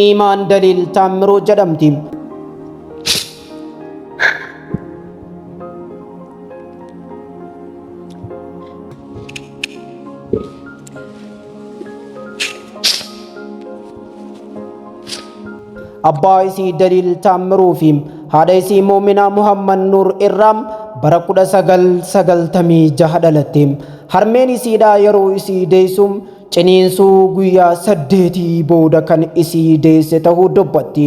Iimaan Daliil Taammiruu jedhamti. Abbaa isii Daliil Taammiruu fi haadha isii Muuminaa Muhammad Nuur irraa bara 1996 dhalatte. Harmeen isiidhaa yeroo isii deessu ciniinsuu guyyaa 8 booda kan isii deesse ta'uu dubbatti.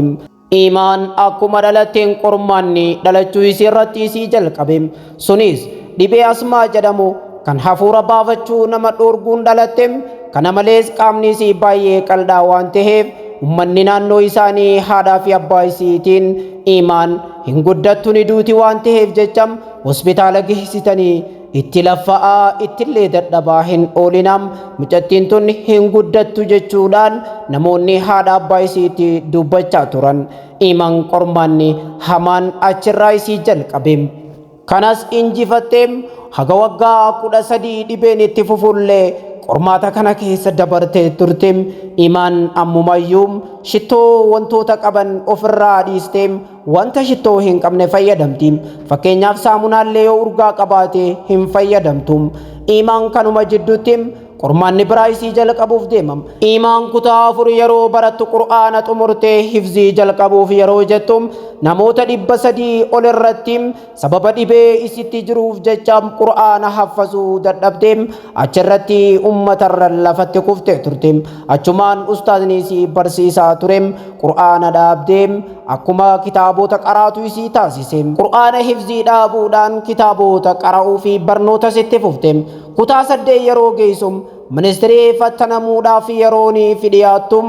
Iimaan akkuma dhalatteen qormaanni dhalachuu isii irratti isii jalqabe. Sunis dhibee asmaa jedhamu kan hafuura baafachuu nama dhoorguun dhalatte. Kana malees qaamni isii baay'ee qal'aa waan ta'eef ummanni naannoo isaanii haadhaa fi abbaa isiitiin Iimaan hin guddattu ni duuti waan ta'eef jecha hospitaala geessitanii itti laffa'aa ittillee dadhabaa hin oolinaa mucattiin tun hin guddattu jechuudhaan namoonni haadha abbaa isiitti dubbachaa turan. Iimaan qormaanni hamaan achirraa isii jalqabe. Kanas injifattee haga waggaa 13 dhibeen itti fufullee qormaata kana keessa dabartee turte. Iimaan ammumayyuu shittoo wantoota qaban ofirraa dhiistee wanta shittoo hin qabne fayyadamti. Fakkeenyaaf saamunaallee yoo urgaa qabaate hin fayyadamtu. Iimaan kanuma jidduutti qormaanni biraa isii jalqabuuf deema. Iimaan kutaa 4 yeroo barattu Qur'aana xumurtee hifzii jalqabuuf yeroo jettu namoota 300 ol irratti sababa dhibee isitti jiruuf jecha Qur'aana haffazuu dadhabdee achirratti uummatarra lafatti kuftee turte. Achumaan ustaazni isii barsiisaa ture Qur'aana dhaabdee akkuma kitaabota qaraatu isii taasise. Qur'aana hifzii dhaabuudhaan kitaabota qara'uu fi barnoota sitti fufte. Kutaa 8 yeroo geessu ministirii fattanamuudhaaf yeroonii fi dhiyaattu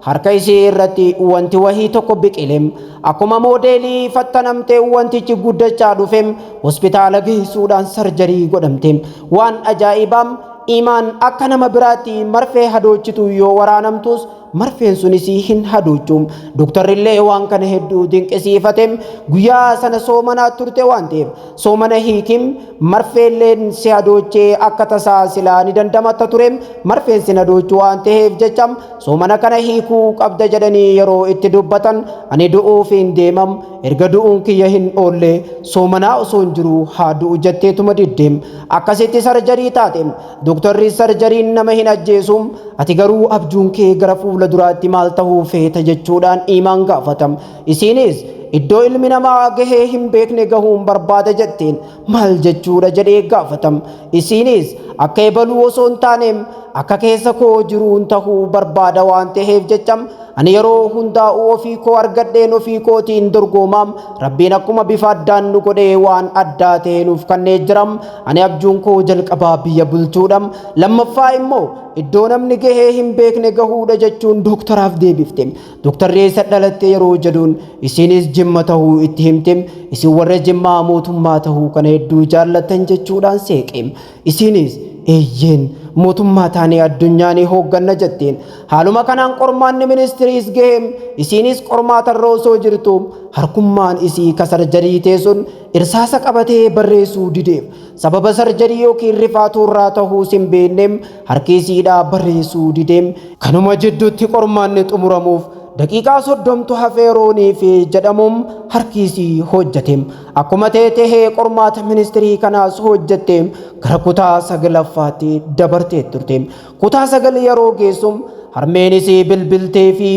harka isii irratti wanti wahii tokko biqile. Akkuma moodeelii fattanamtee wantichi guddachaa dhufe hospitaala geessuudhaan sarjarii godhamte. Waan ajaa'ibaa Iimaan akka nama biraatti marfee hadoochitu yoo waraanamtus marfeen sunis hin hadoochu. Doktarrillee waan kana hedduu dinqisiifate. Guyyaa sana soomanaa turte waan ta'eef soomana hiikim marfeelleen si hadoochee akka tasaa silaa ni dandamatta ture. Marfeen sin hadoochu waan ta'eef jecha soomana kana hiikuu qabda jedhanii yeroo itti dubbatan ani du'uuf hin deemam erga du'uun kiyya hin oolle soomanaa osoo hin jiru haa du'u jetteetuma didde. Akkasitti sarjarii taate. Doktarri sarjariin nama hin ajjeesu ati garuu abjuun kee gara fuula duraatti maal ta'uu feeta jechuudhaan Iimaan gaafata. Isiinis iddoo ilmi namaa gahee hin beekne gahuun barbaada jetteen. Maal jechuudha jedhee gaafata. Isiinis akka ebaluu osoo hin taane akka keessa koo jiruun ta'uu barbaada waan ta'eef jecha ani yeroo hundaa'u ofii koo argadheen ofii kootiin dorgoomaam. Rabbiin akkuma bifa addaan nu godhee waan addaa ta'e nuuf kannee jiram. Ani abjuun koo jalqabaa biyya bulchuudha. Lammaffaa immoo iddoo namni gahee hin beekne gahuudha jechuun doktaraaf deebifte. Doktarri eessa dhalatte yeroo jedhuun isiinis Jimma ta'uu itti himte. Isin warra Jimmaa mootummaa ta'uu kana hedduu jaallattan jechuudhaan seeqe. Isiinis eeyyeen mootummaa taanee addunyaa ni hoogganna jetteen. Haaluma kanaan qormaanni ministiriis gahe. Isiinis qormaatarra osoo jirtu harkummaan isii ka sarjarii ta'e sun irsaasa qabatee barreessuu dideef. Sababa sarjarii yookiin rifaatuurraa ta'uus hin beekne harki isiidhaa barreessuu dideem. Kanuma jidduutti qormaanni xumuramuuf daqiiqaa 30tu hafeeroonii fi jedhamuun harki isii hojjate. Akkuma ta'e tahee qormaata ministirii kanaas hojjatte gara kutaa 9ffaatti dabartee turte. Kutaa 9 yeroo geessu harmeen isii bilbiltee fi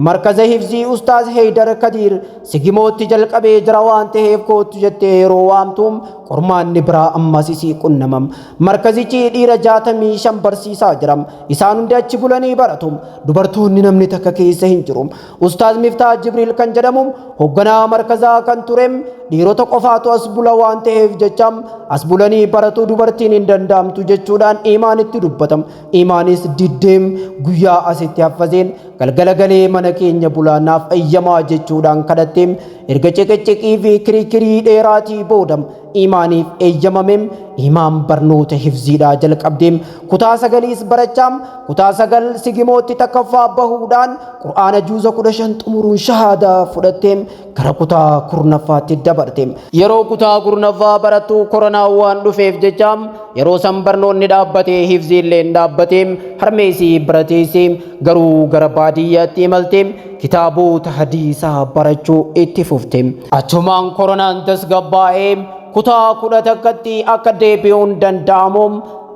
markaza hifzii Ustaaz Heydar Kadiir Sigimootti jalqabee jira waan ta'eef koottu jettee yeroo waamtu qormaanni biraa ammas isii qunnamam. Markazichi dhiira 65 barsiisaa jira. Isaan hundi achi bulanii baratu. Dubartoonni namni takka keessa hin jiru. Ustaaz Miftaa Jibriil kan jedhamu hoogganaa markazaa kan ture dhiirota qofaatu as bula waan ta'eef jecha as bulanii baratu dubartiin hin danda'amtu jechuudhaan Iimaanitti dubbatam. Iimaanis diddeem guyyaa asitti haffazeen galgala galee mana keenya bulaa naaf ayyamaa jechuudhaan kadhatteem erga ciqiciqii fi kirikirii dheeraatii booda Iimaaniif eeyyamameem Iimaan barnoota hifziidhaa jalqabdeem kutaa 9s barachaam kutaa 9 Sigimootti takkaffaa bahuudhaan Qur'aana juuza 15 xumuruun shahaadaa fudhatteem gara kutaa 10ffaatti dabarte. Yeroo kutaa 10ffaa barattu koronaa waan dhufeef jecha yeroo san barnoonni dhaabbatee hifziilleen dhaabbatee harmee isii bira teessee garuu gara baadiyyaa baadiyyaatti imaltee kitaabota hadiisaa barachuu itti fufte. Achumaan koronaan tasgabbaa'ee kutaa 11tti akka deebi'uun danda'amu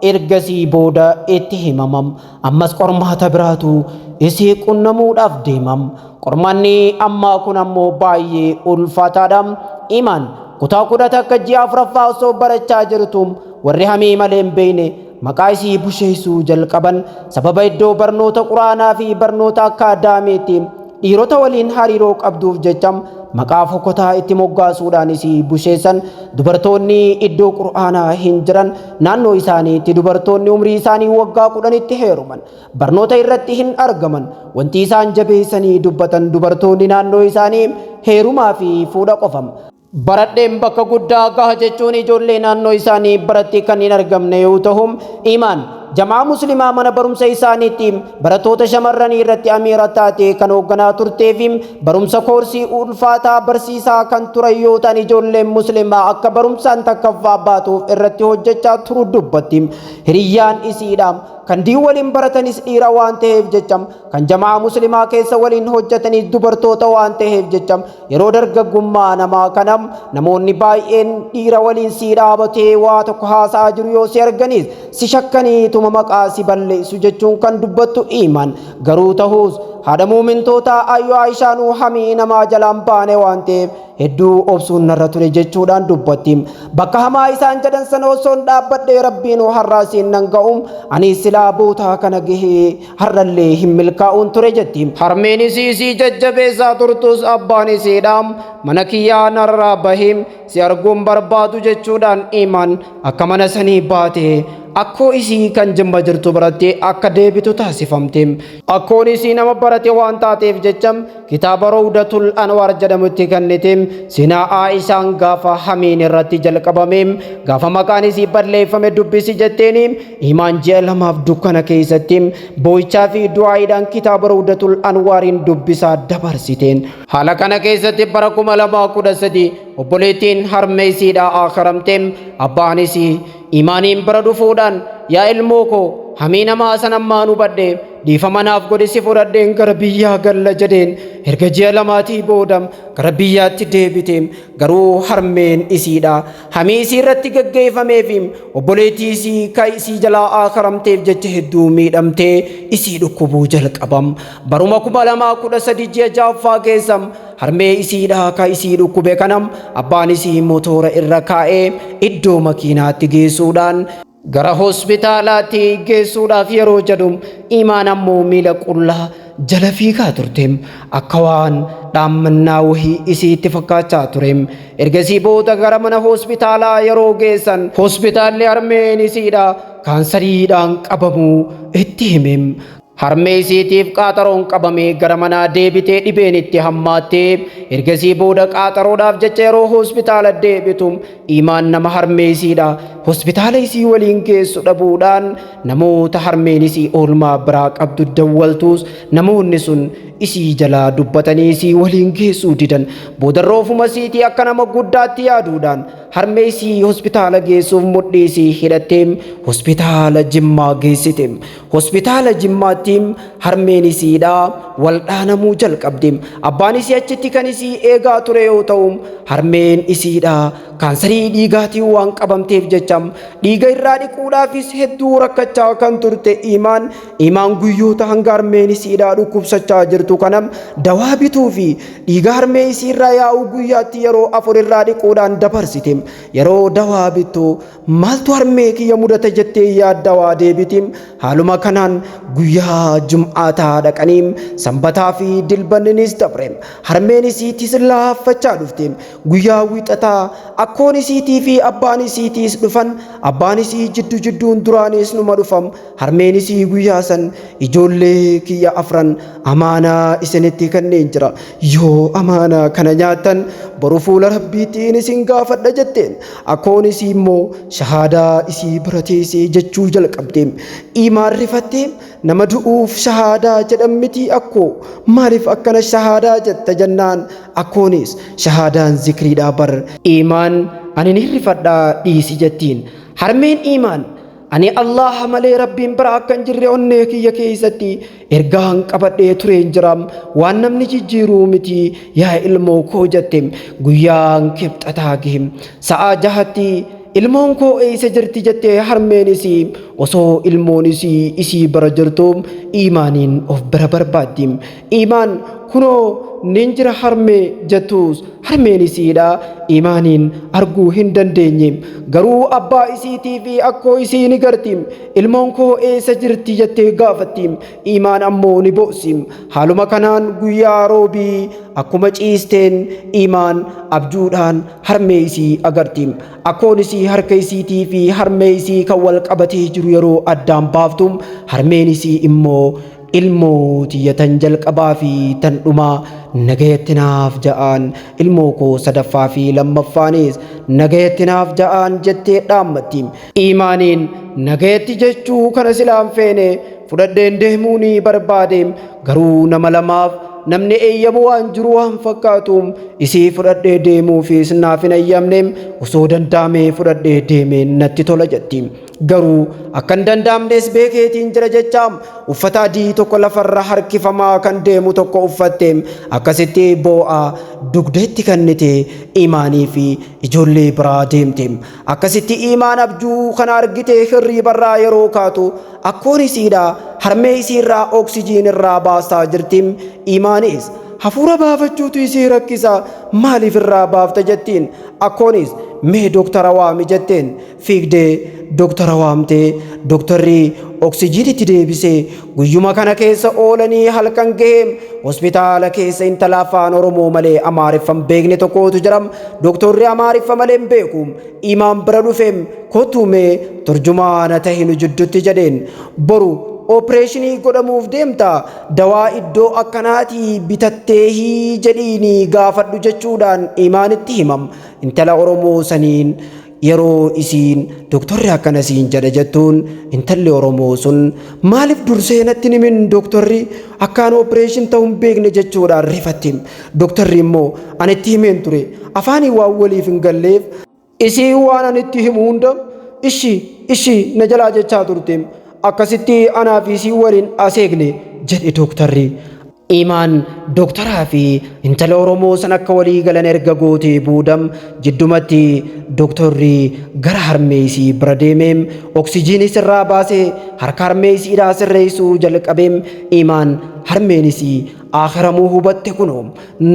ergasii booda itti himamam. Ammas qormaata biraatu isii qunnamuudhaaf deemam. Qormaanni ammaa kun ammoo baay'ee ulfaataadha. Imaan kutaa 11 ji'a 4ffaa osoo barachaa jirtu warri hamii malee hin beekne maqaa isii busheessuu jalqaban. Sababa iddoo barnoota quraanaa fi barnoota akkaadaamiitti dhiirota waliin hariiroo qabduuf jecha maqaa fokkotaa itti moggaasuudhaan isii busheessan. Dubartoonni iddoo quraanaa hin jiran naannoo isaaniitti dubartoonni umrii isaanii waggaa 10tti heeruman barnoota irratti hin argaman. Wanti isaan jabeessanii dubbatan dubartoonni naannoo isaanii heerumaa fi fuudha qofam. Baradheen bakka guddaa gaha jechuun ijoollee naannoo isaanii baratti kan hin argamne yoo ta'u, Imaan jamaa muslimaa mana barumsa isaaniitti barattoota shamarranii irratti amiira taate kan hoogganaa turtee fi barumsa koorsii ulfaataa barsiisaa kan turan yoo ta'an, ijoolleen muslimaa akka barumsaan takkaffaa baatuuf irratti hojjechaa turu dubbatti. Hiriyyaan isiidha kan diin waliin baratanis dhiira waan ta'eef jecha, kan jamaa muslimaa keessa waliin hojjetanis dubartoota waan ta'eef jecha, yeroo dargaggummaa namaa kanam namoonni baay'een dhiira waliin si dhaabatee waa tokko haasa'aa jiru yoo si arganis si shakkaniituma maqaa si balleessu jechuun kan dubbattu Imaan. Garuu ta'us haadha muumintootaa Ayyoo Aayishaanuu hamii namaa jalaan baane waan ta'eef hedduu obsuun narra ture jechuudhaan dubbatti. Bakka hamaa isaan jedhan sana osoon dhaabbadhee Rabbiinuu har'aa siin nan ga'u, ani silaa bootaa kana gahee har'allee hin milkaa'uun ture jetti. Harmeen isii isii jajjabeessaa turtus abbaan isiidha mana kiyyaa narraa bahee si arguun barbaadu jechuudhaan Imaan akka mana sanii baate akkoo isii kan Jimma jirtu biratti akka deebitu taasifamte. Akkoon isii nama barate waan taateef jecha kitaaba Rawdatul Anwaar jedhamutti kennite. Seenaa Aayishaan gaafa hamiin irratti jalqabame, gaafa maqaan isii balleeffame dubbisi jetteeni. Imaan ji'a 2f dukkana keessatti boo'ichaa fi du'aayiidhaan kitaaba Rawdatul Anwaariin dubbisaa dabarsiteen. Haala kana keessatti bara 2013 obboleettiin harmee isiidhaa akharamte. Abbaan isii Imaaniin bira dhufuudhaan, yaa ilmoo koo, hamii namaa sanammaan hubadhe, dhiifama naaf godhi, si fudhadheen gara biyyaa galla jedheen. Erga ji'a 2 booda gara biyyaatti deebite. Garuu harmeen isiidha hamii isii irratti gaggeeffamee fi obboleettii isii ka isii jalaa akharamteef jecha hedduu miidhamtee isii dhukkubuu jalqabam. Baruma 2013 ji'a 6ffaa keessa harmee isiidha ka isii dhukkube kanam abbaan isii motoora irra kaa'ee iddoo makiinaatti geessuudhaan gara hospitaalaatti geessuudhaaf yeroo jedhu, Imaan ammoo miila qullaa jala fiigaa turte. Akka waan dhaammannaa wahii isiitti fakkaachaa ture. Ergasii booda gara mana hospitaalaa yeroo geessan, hospitaalli harmeen isiidha kaansariidhaan qabamuu itti hime. Harmee isiitiif qaaxaroon qabamee gara manaa deebitee dhibeen itti hammaattee ergasii booda qaaxaroodhaaf jecha yeroo hospitaala deebitu, Imaan nama harmee isiidha hospitaala isii waliin geessu dhabuudhaan namoota harmeen isii oolmaa biraa qabdu dawwaltuus, namoonni sun isii jalaa dubbatanii isii waliin geessuu didan. Boodarra ofuma isiitii akka nama guddaatti yaaduudhaan harmee isii hospitaala geessuuf mudhii isii hidhattee hospitaala Jimmaa geessite. Hospitaala Jimmaatti harmeen isiidha waldhaanamuu jalqabde. Abbaan isii achitti kan isii eegaa ture yoo ta'u, harmeen isiidha kaansarii dhiigaatiin waan qabamteef jecha dhiiga irraa dhiquudhaafis hedduu rakkachaa kan turte Imaan. Imaan guyyoota hanga harmeen isiidha dhukkubsachaa jirtu kana dawaa bituu fi dhiiga harmee isii irraa yaa'u guyyaatti yeroo 4 irraa dhiquudhaan dabarsite. Yeroo dawaa bittu maaltu harmee kiyya mudata jettee yaaddawaa deebiti. Haaluma kanaan guyyaa jum'aataa dhaqanii sanbataa fi dilbanninis dabre. Harmeen isiitis laaffachaa dhufte. Guyyaa wiixataa akkoon isiitii fi abbaan isiitiis dhufan. Abbaan isii jiddu jidduun duraanis numa dhufam. Harmeen isii guyyaa san, ijoollee kiyya afran amaanaa isinitti kenneen jira, yoo amaanaa kana nyaattan boru fuula Rabbiitiin isin gaafadha jetteen. Akkoon isii immoo shahaadaa isii bira teessee jechuu jalqabde. Imaan rifattee, nama du'uuf shahaadaa jedhan miti akkoo, maaliif akkana shahaadaa jetta jennaan, akkoonis shahaadaan zikriidhaa bar. Imaan ani ni rifadhaa dhiisi jettiin. Harmeen Imaan, Ani Allaha malee Rabbiin biraa akka hin jirre onnee kiyya keessatti ergaan qabadhee tureen jira. Waan namni jijjiiruu miti yaa ilmoo koo jette. Guyyaan Kibxataa gahe. Sa'aa jahatti ilmoon koo eessa jirti jettee harmeen isii osoo ilmoon isii isii bira jirtu Iimaaniin of bira barbaaddi. Iimaan kunoo nin jira harmee jettuus harmeen isiidha Iimaaniin arguu hin dandeenye. Garuu abbaa isiitii fi akkoo isii ni garti. Ilmoon koo eessa jirti jettee gaafatti. Iimaan ammoo ni boossi. Haaluma kanaan guyyaa Roobii akkuma ciisteen Iimaan abjuudhaan harmee isii agarti. Akkoon isii harka isiitii fi harmee isii kan wal qabatee jiru yeroo addaan baaftu harmeen isii immoo ilmoo tiyya tan jalqabaa fi tan dhumaa nagayatti naaf ja'aan, ilmoo koo sadaffaa fi lammaffaanis nagayatti naaf ja'aan jettee dhaammatti. Iimaaniin nagayatti jechuu kana silaan feene fudhadheen deemuu ni barbaade, garuu nama lamaaf namni eeyyamu waan jiru waan fakkaatu isii fudhadhee deemuufis naaf hin eeyyamne, osoo danda'amee fudhadhee deemeen natti tola jetti. Garuu akka hin danda'amnes beekeetiin jira jecha uffata adii tokko lafarra harkifamaa kan deemu tokko uffatte akkasitti boo'aa dugda itti kennite Iimaanii fi ijoollee biraa deemte. Akkasitti Iimaan abjuu kana argite hirriibarraa yeroo kaatu akkoon isiidha harmee isiirraa oksijiin irraa baasaa jirti. Iimaanis hafuura baafachuutu isii rakkisa, maaliif irraa baafta jettiin. Akkoonis mee doktara waami jetteen. Fiigdee doktara waamtee doktarri oksijiinitti deebisee guyyuma kana keessa oolanii halkan gahee hospitaala keessa intala afaan Oromoo malee Amaariffa hin beekne tokkotu jira. Doktorri Amaariffa malee hin beeku. Imaan bira dhufeem kottuu mee turjumaana tahi nu jiddutti jedheen. Boru opereeshinii godhamuuf deemta, dawaa iddoo akkanaatii bitatteehii jedhiinii gaafadhu jechuudhaan Imaanitti himam. Intala Oromoo saniin yeroo isiin doktorri akkana siin jedha jettuun intalli Oromoo sun maaliif dursee natti hin himin doktorri akkaan opereeshin ta'uu hin beekne jechuudhaan rifatti. Doktorri immoo ani itti himeen ture, afaanii waan waliif hin galleef isii waan ani itti himu hunda ishi ishi na jalaa jechaa turte, akkasitti anaa fi isii waliin aseegne jedhe doktorri. Imaan doktaraa fi intala Oromoo san akka walii galan erga gootee booda jiddumatti doktorri gara harmee isii bira deemee oksijiinii sirraa baasee harka harmee isiidhaa sirreessuu jalqabee Imaan harmeen isii akhiramuu hubatte. Kunoo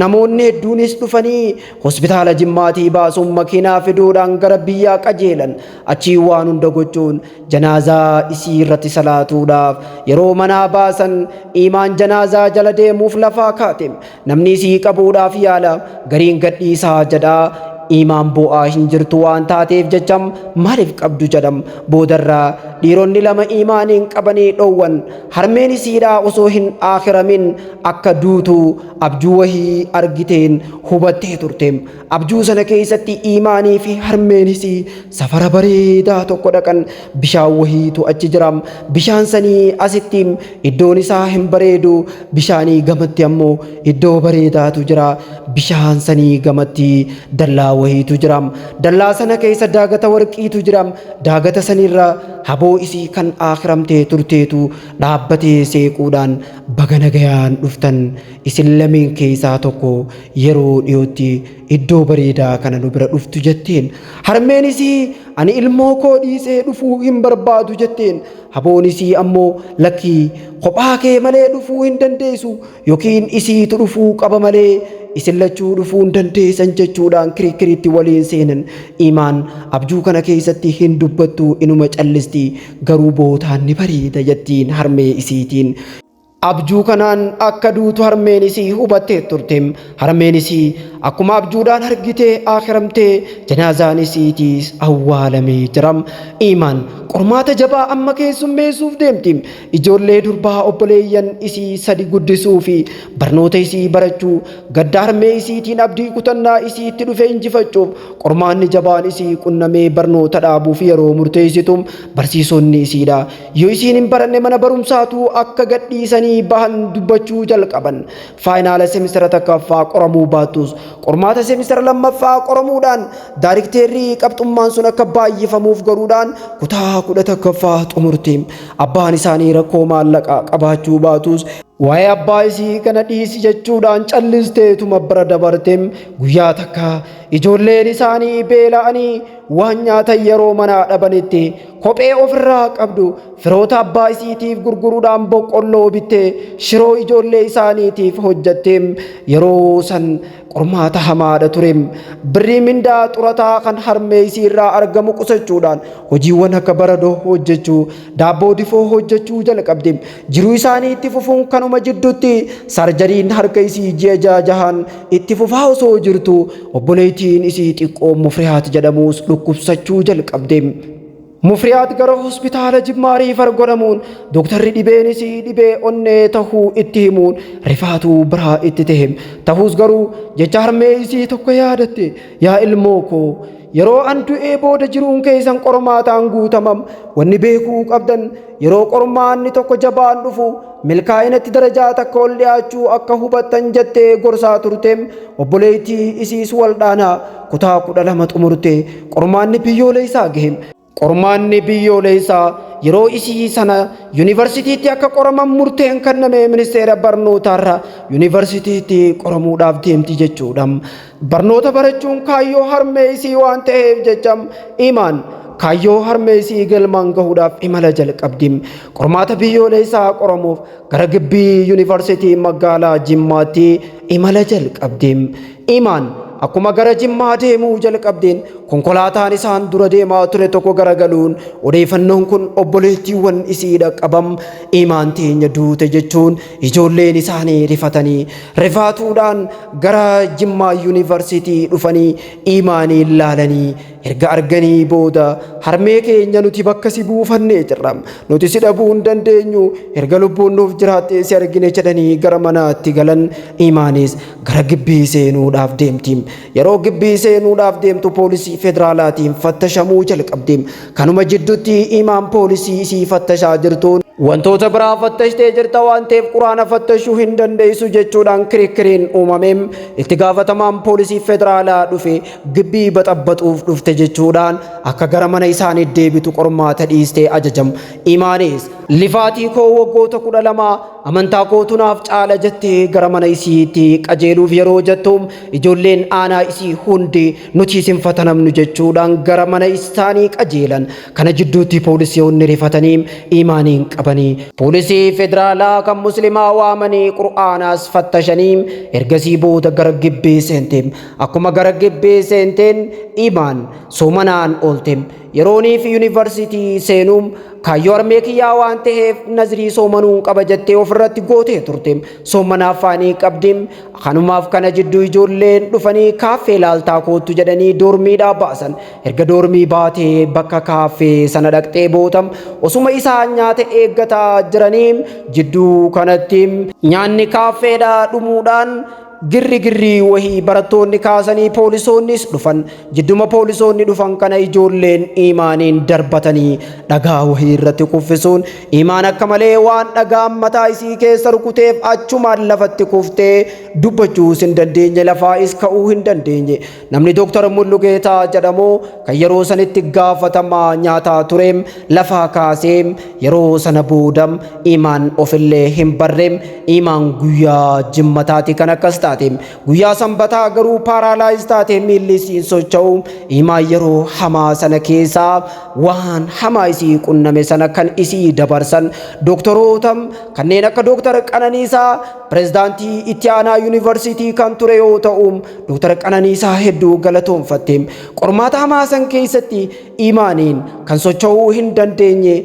namoonni hedduunis dhufanii hospitaala Jimmaatii baasuun makiinaa fiduudhaan gara biyyaa qajeelan. Achii waan hunda gochuun janaazaa isii irratti salaatuudhaaf yeroo manaa baasan Imaan janaazaa jala deemuuf lafaa kaate. Namni isii qabuudhaaf yaala, gariin gadhiisaa jedhaa. Imaan boo'aa hin jirtu waan taateef jecha maaliif qabdu jedham. Boodarraa dhiironni lama Imaaniin qabanii dhoowwan. Harmeen isiidhaa osoo hin akhiramin akka duutu abjuu wahii argiteen hubattee turte. Abjuu sana keessatti Imaanii fi harmeen isii safara bareedaa tokko dhaqan. Bishaan wahiitu achi jira. Bishaan sanii asitti iddoon isaa hin bareedu. Bishaanii gamatti ammoo iddoo bareedaatu jira. Bishaan sanii gamatti dallaa wahiitu jira. Dallaa sana keessa daagata warqiitu jira. Daagata sanirra haboo isii kan akhiramtee turteetu dhaabbatee seequudhaan baga nagayaan dhuftan, isin lameen keessaa tokko yeroo dhiyootti iddoo bareedaa kana nu bira dhuftu jetteen. Harmeen isii ani ilmoo koo dhiisee dhufuu hin barbaadu jetteen. Haboon isii ammoo lakkii, kophaa kee malee dhufuu hin dandeessu, yookiin isiitu dhufuu qaba malee isin lachuu dhufuu hin dandeessan jechuudhaan kirikiritti waliin seenan. Imaan abjuu kana keessatti hin dubbattu, inuma callisti, garuu bootaan ni bareeda jettiin harmee isiitiin. Abjuu kanaan akka duutu harmeen isii hubattee turte. Harmeen isii akkuma abjuudhaan argitee akhiramtee janaazaan isiitiis awwaalamee jira. Imaan qormaata jabaa amma keessummeessuuf deemti. Ijoollee durbaa obboleeyyan isii sadi guddisuu fi barnoota isii barachuu, gadda harmee isiitiin abdii kutannaa isiitti dhufe injifachuuf qormaanni jabaan isii qunnamee barnoota dhaabuuf yeroo murteessitu barsiisonni isiidha. Yoo isiin hin baranne mana barumsaatu akka gadhiisanii seenanii bahan dubbachuu jalqaban. Faayinaala semistara takkaffaa qoramuu baattus qormaata semistara lammaffaa qoramuudhaan daarikteerri qabxummaan sun akka baay'ifamuuf godhuudhaan kutaa 11ffaa xumurte. Abbaan isaanii rakkoo maallaqaa qabaachuu baatus waa'ee abbaa isii kana dhiisi jechuudhaan callisteetuma bira dabarte. Guyyaa takka ijoolleen isaanii beela'anii waan nyaatan yeroo manaa dhabanitti kophee ofirraa qabdu firoota abbaa isiitiif gurguruudhaan boqqolloo bittee shiroo ijoollee isaaniitiif hojjatte. Yeroo san qormaata hamaadha ture. Birrii mindaa xurataa kan harmee isii irraa argamu qusachuudhaan hojiiwwan akka baradoo hojjechuu, daabboo difoo hojjechuu jalqabde. Jiruu isaanii itti fufuun kanuma jidduutti sarjariin harka isii ji'a jaha jahaan itti fufaa osoo jirtu obboleettiin isii xiqqoo Mufrihaat jedhamus dhukkubsachuu jalqabde. Mufriyaat gara hospitaala Jimmaa riifar godhamuun dooktarri dhibeen isii dhibee onnee tahuu itti himuun rifaatuu biraa itti tahe. Tahus garuu jecha harmee isii tokko yaadatte, yaa ilmoo koo yeroo an du'ee booda jiruun keessan qormaataan guutamam, wanni beekuu qabdan yeroo qormaanni tokko jabaan dhufu milkaa'inatti darajaa takka ol dhiyaachuu akka hubattan jettee gorsaa turte. Obboleettii isiis waldhaanaa kutaa 12 xumurte qormaanni biyyoolessaa gahe. Qormaanni biyyoolessaa yeroo isii sana yuunivarsiitiitti akka qoraman murteen kenname ministeera barnootaarra yuunivarsiitiitti qoramuudhaaf deemti jechuudha. Barnoota barachuun kaayyoo harmee isii waan ta'eef jecha Imaan kaayyoo harmee isii galmaan gahuudhaaf imala jalqabdi. Qormaata biyyoolessaa qoramuuf gara gibbii yuunivarsiitii magaalaa Jimmaatti imala jalqabdi. Imaan akkuma gara Jimmaa deemuu jalqabdeen konkolaataan isaan dura deemaa ture tokko garagaluun odeeffannoon kun obboleettiiwwan isii dhaqqabam, Imaan teenya duute jechuun ijoolleen isaanii rifatanii rifaatuudhaan gara Jimmaa yuunivarsiitii dhufanii Imaanii laalanii erga arganii booda, harmee keenya nuti bakka si buufannee jirra, nuti si dhabuu hin dandeenyu, erga lubbuun nuuf jiraattee si argine jedhanii gara manaatti galan. Imaanis gara gibbii seenuudhaaf deemti. Yeroo gibbii seenuudhaaf deemtu poolisii federaalaatiin fattashamuu jalqabdi. Kanuma jidduutti Imaan poolisii isii fattashaa jirtuun, wantoota biraa fattashtee jirta waan ta'eef quraana fattashuu hin dandeessu jechuudhaan kirikiriin uumame. Itti gaafatamaan poolisii federaalaa dhufe gibbii baxabbaxuuf dhufte jechuudhaan akka gara mana isaanii deebitu qormaata dhiistee ajajam. Imaanis lifaatii koo waggoota 12 amantaa kootu naaf caala jettee gara mana isiitti qajeeluuf yeroo jettu ijoolleen aanaa isii hundi nuti isin fatanamnu jechuudhaan gara mana isaanii qajeelan. Kana jidduutti poolisiyoonni rifatanii Imaaniin qabanii poolisii federaalaa kan muslimaa waamanii qur'aanaas fattashanii ergasii booda gara gibbii seente. Akkuma gara gibbii seenteen Imaan soomanaan oolte. Yerooniif yuunivarsiitii seenuu kaayyoo harmee kiyyaa waan ta'eef nazrii soomanuun qaba jettee ofirratti gootee turte. Soomana afaanii qabdi. Kanumaaf kana jidduu ijoolleen dhufanii kaaffee laaltaa koottu jedhanii doormiidhaa baasan. Erga doormii baatee bakka kaaffee sana dhaqxee booda osuma isaan nyaata eeggataa jiranii jidduu kanatti nyaanni kaaffeedhaa dhumuudhaan girri girrii wahii barattoonni kaasanii poolisoonnis dhufan. Jidduma poolisoonni dhufan kana ijoolleen Imaaniin darbatanii dhagaa wahii irratti kuffisuun Imaan akka malee waan dhagaan mataa isii keessa rukuteef achumaan lafatti kuftee dubbachuus hin dandeenye, lafaa'is ka'uu hin dandeenye. Namni Dooktar Mullugeetaa jedhamu kan yeroo sanitti gaafatamaa nyaataa ture lafaa kaasee yeroo sana booda Imaan ofillee hin barre. Imaan guyyaa jimmataati kan akkas taate. Guyyaa sanbataa garuu paaraalaayiz taate, miilli isiin socho'u. Imaan yeroo hamaa sana keessaa waan hamaa isii qunname sana kan isii dabarsan doktoroota kanneen akka Dooktar Qananiisaa, pirezidaantii itti aanaa yuunivarsiitii kan ture yoo ta'u, Dooktar Qananiisaa hedduu galatoonfatte. Qormaata hamaa san keessatti Imaaniin kan socho'uu hin dandeenye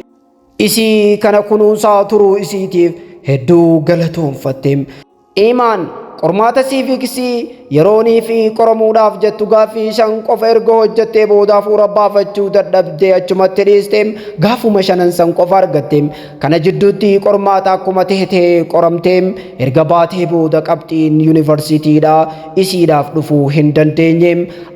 isii kana kunuunsaa turuu isiitiif hedduu galatoonfatte. Imaan Qormaata siiviksii yeroonii fi qoramuudhaaf jettu gaaffii 5 qofa erga hojjettee booda hafuura baafachuu dadhabdee achumatti dhiiste. Gaafuma shanan san qofa argatte. Kana jidduutti qormaata akkuma teetee qoramtee erga baatee booda qabxiin yuunivarsiitiidhaa isiidhaaf dhufuu hin dandeenye.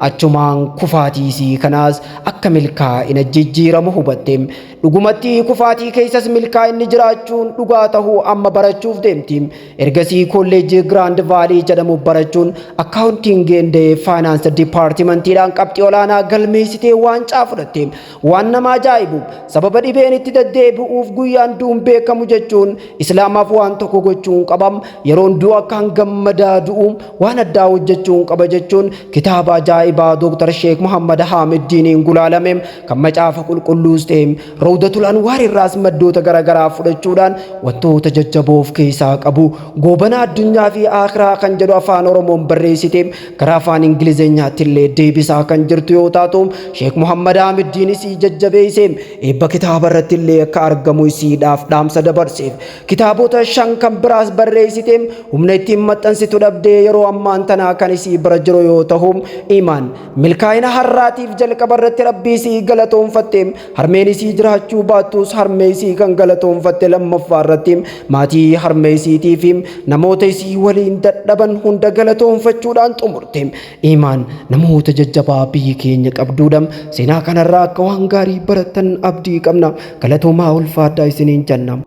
Achumaan kufaatii isii kanaas akka milkaa'ina jijjiiramu hubatte. Dhugumatti kufaatii keessas milkaa'inni jiraachuun dhugaa tahuu amma barachuuf deemti. Ergasii kolleejjii Giraand Vaalii jedhamu barachuun accounting and finance dipaartimentiidhaan qabxii olaanaa galmeessitee waancaa fudhatte. Waan nama ajaa'ibu, sababa dhibeen itti deddeebi'uuf guyyaan du'uun beekamu jechuun Islaamaaf waan tokko gochuun qabam, yeroon du'u akkaan gammadaa du'u waan addaa hojjechuun qaba jechuun kitaaba ajaa'ibaa Dooktar Sheek Muhammad Haamiddiiniin gulaalame kan Macaafa Qulqulluus ta'e Rawdatul Anwaar irraas maddoota garaagaraa fudhachuudhaan wantoota jajjaboo of keessaa qabu Goobana Addunyaa fi Akhiraa kan jedhu afaan Oromoon barreessite gara afaan Ingilizeenyaatti illee deebisaa kan jirtu yoo taatu, Sheek Muhammad Haamiddiin isii jajjabeesse, eebba kitaaba irratti illee akka argamu isiidhaaf dhaamsa dabarseef. Kitaabota 5 kan biraas barreessite, humna ittiin maxxansitu dhabdee yeroo ammaan tanaa kan isii bira jiru yoo ta'u, Imaan milkaa'ina har'aatiif jalqaba irratti Rabbii isii galatoonfatte. Harmeen isii jiraachuu baattus harmee isii kan galatoonfatte, lammaffaa irratti maatii harmee isiitii fi namoota isii waliin dadhaban hunda galatoonfachuudhaan xumurte. Imaan namoota jajjabaa biyyi keenya qabduudha. Seenaa kanarraa akka waan gaarii barattan abdii qabna. Galatoomaa, ulfaadhaa isiniin jenna.